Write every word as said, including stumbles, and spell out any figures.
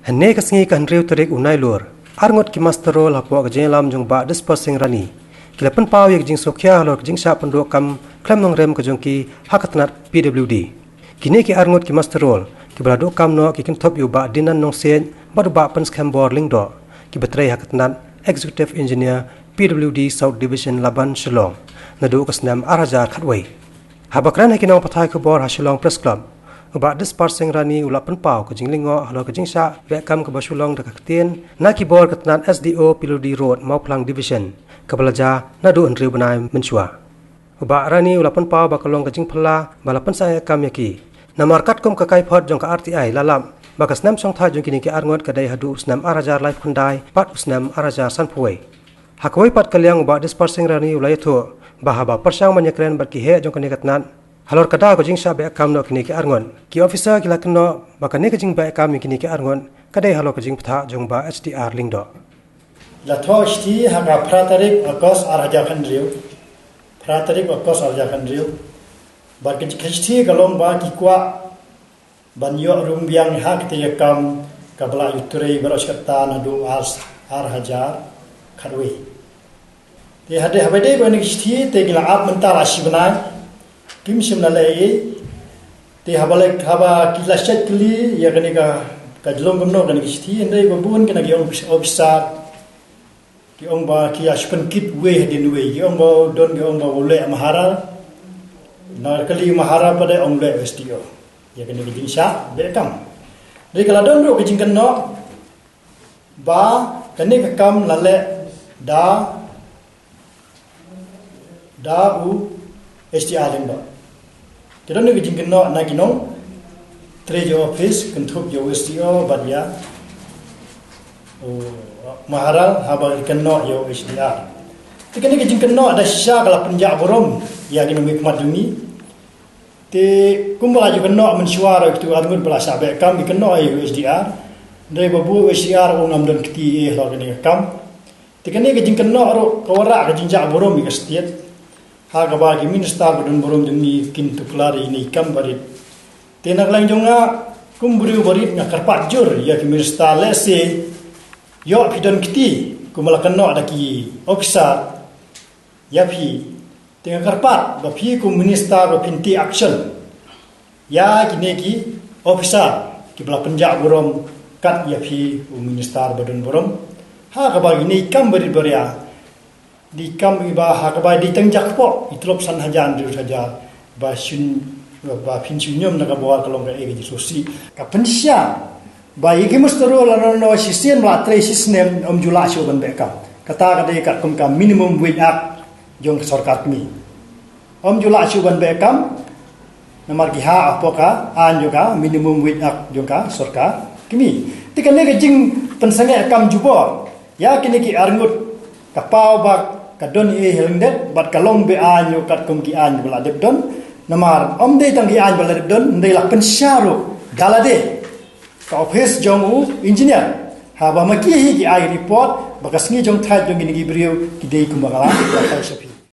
Hynne ka sngi ka hynriew tarik u Nailur, arngut ki muster roll hapoh ka jingïalam jong Bah Dispar Singh Rani ki la pynpaw ïa ka jingsngewkhia halor ka jingshah pynduh kam khlem nongrem ka jong ki ha ka tnat P W D. Kine ki arngut ki muster roll kiba la duh kam noh ki kynthup ïa u Bah Dinan Nongsiej bad u Bah Pynskhembor Lyngdoh, kiba trei ha ka tnat Executive Engineer P W D South Division Laban, Shillong, naduh ka snem ar hajar khatwei. Haba kren ha ki nongpathai khubor ha Shillong Press Club, u Bah Dispar Singh Rani u la pynpaw ka jinglyngngoh halor ka jingshah beh kam kaba shu long da ka ktien na ki bor ka tnat S D O P W D Road, Mawphlang Division, kaba la jia naduh hynriew bnai mynshuwa. U Bah Rani u la pynpaw ba ka long ka jingphylla ba la pynsangeh kam ïa ki. Namar katkum ka kaiphod jong ka R T I la lap ba ka snem shongthait jong kine ki arngut ka dei haduh u snem ar hajar laiphew khyndai bad u snem ar hajar sanphew wei. Ha kawei pat ka liang, u Bah Dispar Singh Rani u la ïathuh ba haba pyrshang ban ïakren bad ki heh jong kane ka tnat halor ka daw ka jingshah beh kam noh kine ki arngut, ki officer ki la kynnoh ba kane ka jingbeh kam ïa kine ki arngut ka dei halor ka jingbthah jong u Bah H D R Lyngdoh. La thoh shithi ha ka phra tarik August ar hajar khathynriew. Phra tarik August ar hajar khathynriew. Bad ka shithi ka long ba ki kwah ban ïoh rung biang ha kata ka kam kaba la ïutrei baroh shi katta naduh ar, ar hajar khatwei. Te hadien haba dei ba kane ka shithi te ki la ap mynta la shi bnai. Kim shym la leh ei. Te haba leh, haba ki la shait kylli ïa kane ka, ka jlong kumno kane ka shithi, hynrei ba bun kine ki officer ki ong ba ki ïa shu pynkit uwei hadien uwei, ki ong ba don ki ong ba u leh maharal. Na kylli maharal pat de ong leh S D O. Ïa kane ka jingshah beh kam. Hynrei ka la don ruh ka jingkynnoh ba kane ka kam la leh da, da u H D R Lyngdoh. Ki don ka jingkynnoh na ki nongtrei jong office kynthup ïa u S D O bad ïa u maharal haba ki kynnoh ïa u H D R. Te kane ka jingkynnoh da shisha ka la pynjah burom ïa ki nongmihkhmat jong ngi. Te kumba la ju kynnoh mynshuwa ruh, kito arngut ba la shah beh kam ki kynnoh ïa u H D R. Hynrei ba buh u H D R u ngam don kti ei halor kane ka kam. Te kane ka jingkynnoh ruh ka wanrah ka jingjah burom ïa ka state. Ha kaba ki minister ba don burom jong ngi kin tuklar ïa kine ki kam barit. Te na ka liang jong nga kum u briew barit nga kyrpad jur ïa ki minister, lehse ïoh phi don kti kumba la kynnoh da ki officer ïa phi. Te nga kyrpad ba phi kum minister ba phin take action ïa kine ki officer kiba la pynjah burom kat ïa phi u minister ba don burom. Ha kaba kine ki kam barit baria, dei kam iba ha kaba dei tang jakpoh i tlop san hajar, hynriew hajar, ba shin, ba phin shu ñiom na ka bor ka long kaei ka jingsngewsih. Ka pynshai ba ïa ki muster roll lano lano shisien ba la trei shisnem ym ju lah shuh ban beh kam. Kata ka dei katkum ka Minimum Wage Act jong ka sorkar kmie. Ym ju lah shuh ban beh kam namar ki hap hapoh ka aiñ jong ka Minimum Wage Act jong ka sorkar kmie. Te kane ka jingpynsangeh kam jubor ïa kine ki arngut ka paw ba ka don ei ha lyndet bad ka long be-aiñ ruh katkum ki aiñ ba la dep don. Namar ym dei tang ki aiñ ba la dep don, hynrei la pynshai ruh da lade ka office jong u engineer. Haba ma ki hi ki ai report ba ka sngi jong thait jong kine ki briew ki dei kumba ka la, ka la thait sha phi.